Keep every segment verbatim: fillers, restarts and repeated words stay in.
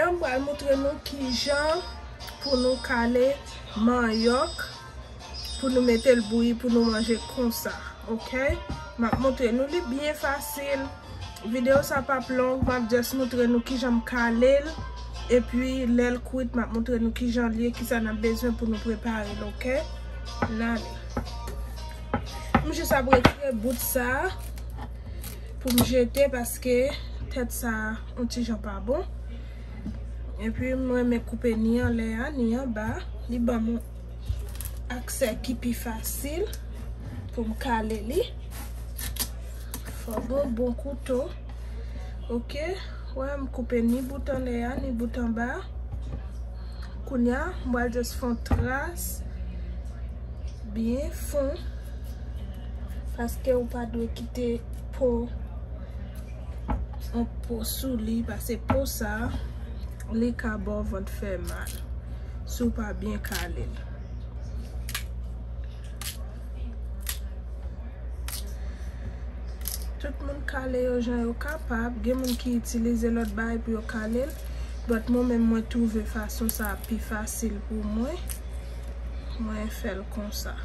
M pral montre nou kijan pou nou kale manyòk, pou nou mete l bouyi, pou nou manje konsa, oke? M ap montre nou li byen fasil. Videyo sa p ap long, m ap just montre nou kijan m kale l. Epi, lè l kwit, m ap montre nou kijan l ye, kisa n ap bezwen pou nou prepare l, oke? N ale. M jis ap retire bout sa pou m jete paske tèt sa yon ti jan pa bon. Epi m renmen koupe ni anlè a, ni anba. Li ban m yon aksè ki pi fasil pou m kale li. Fò gen yon bon kouto. Oke, wè m koupe ni bout anlè a, ni bout anba. Kounye a, m pral just fè yon tras byen fon. Paske ou pa dwe kite po, yon po sou li, paske po sa, li ka ba w vant fè mal. Si w pa byen kale l. Tout moun kale yo jan yo kapab. Gen moun ki itilize lòt bagay pou yo kale l. But mwen menm, mwen twouve fason sa a pi fasil pou mwen. Mwen fè l konsa.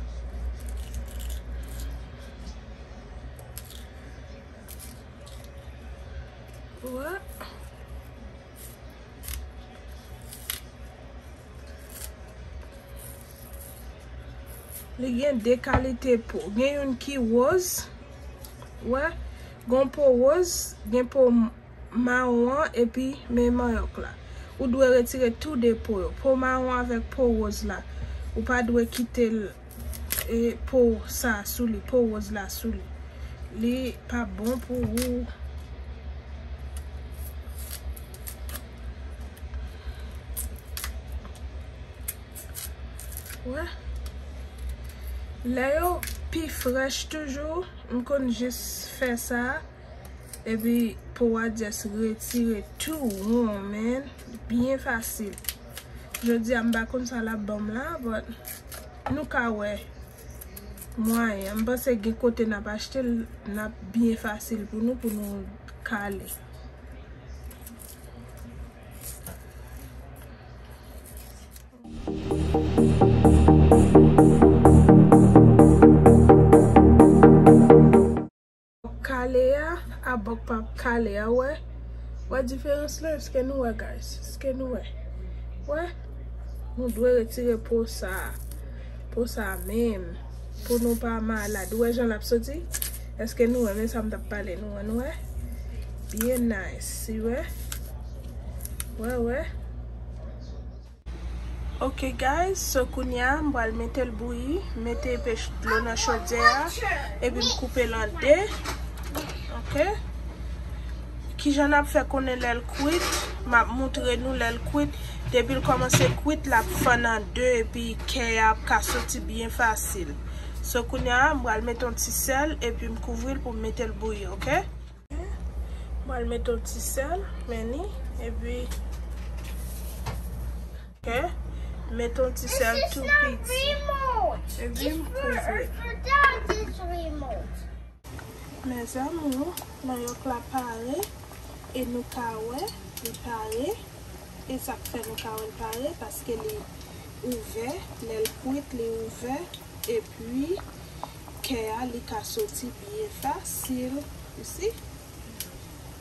Wè. Li gen de kalite po. Gen youn ki woz. Wè, gen po woz, gen po m-, mawon an, epi men manyòk la. Ou dwe retire tou de po yo. Po mawon avèk po woz la. Ou pa dwe kite l e po sa sou li, po woz la sou li. Li pa bon pou ou. Wè. Lè yo pi frèch toujou, m konn jis fè sa. Epi po a just retire tou won, man. Byen fasil. Jodi a m pa konn sa l ap ban m la, but nou ka wè mwayen. M panse gen kote n ap achte l, n ap byen fasil pou nou, pou nou kale. Kale a, a bòk pa kale a, wè. Wè diferans lan, èske nou wè, guys? Èske nou wè? Wè? Nou dwe retire po sa. Po sa menm. Pou nou pa malad. Ou wè jan l ap soti? Èske nou wè? Men sa m t ap pale, nou wè, nou wè? Byen nice, si wè? Wè, wè. Ok guys, so kounye a m pral mete l bouyi, mete pech dlo nan chodyè a, epi m koupe l an de. Ok. Kijan n ap fè konnen lè l kwit? M ap montre nou lè l kwit. Depi l kòmanse kwit, l ap fann an de, epi kè a ap ka soti byen fasil. So kounye a m pral mete yon ti sèl, epi m kouvri l pou m mete l bouyi, ok? M pral mete yon ti sèl, men ni, epi, ok, mete yon ti sèl tou piti. Epi m kouvri. Mes amours, manyòk la pare, e nou ka wè, li pare. E sa k fè nou ka wè l pare, paske li ouvè, lè l kwit, li ouvè. Epi, kè a, li ka soti byen fasil. You see?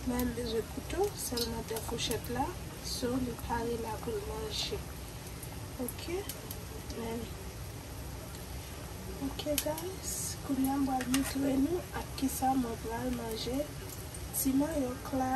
Mwen bezwen kouto, sèlman de fouchèt la. So, li pare la pou l manje. Ok? Men, ok, guys. Kounye a, m pral montre nou ak kisa mwen pral manje ti manyòk la.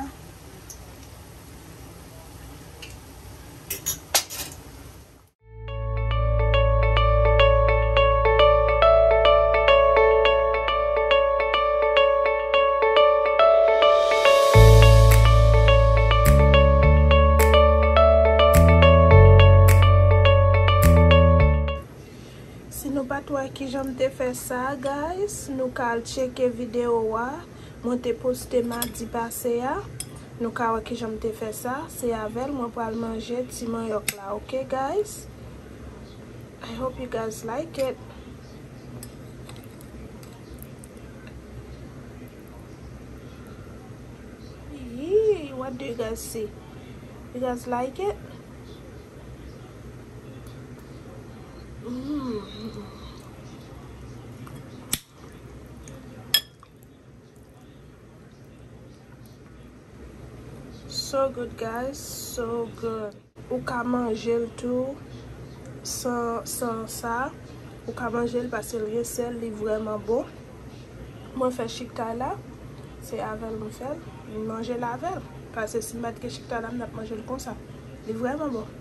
Si nou pa t wè kijan m te fè sa, guys, nou ka al tcheke videyo a. Mwen te poste madi pase a. Nou ka wè kijan m te fè sa. Se avè l mwen pral manje ti manyòk la, ok, guys? I hope you guys like it. Yee, what do you guys see? You guys like it? Mm. So good, guys, so good. Ou ka manje l tou san, san sa. Ou ka manje l paske l gen sèl, li vrèman bon. Mwen fè chiktay la, se avè l mwen fè l. M manje l avè l. Paske si m pa t gen chiktay la, m t ap manje l konsa. Li vrèman bon.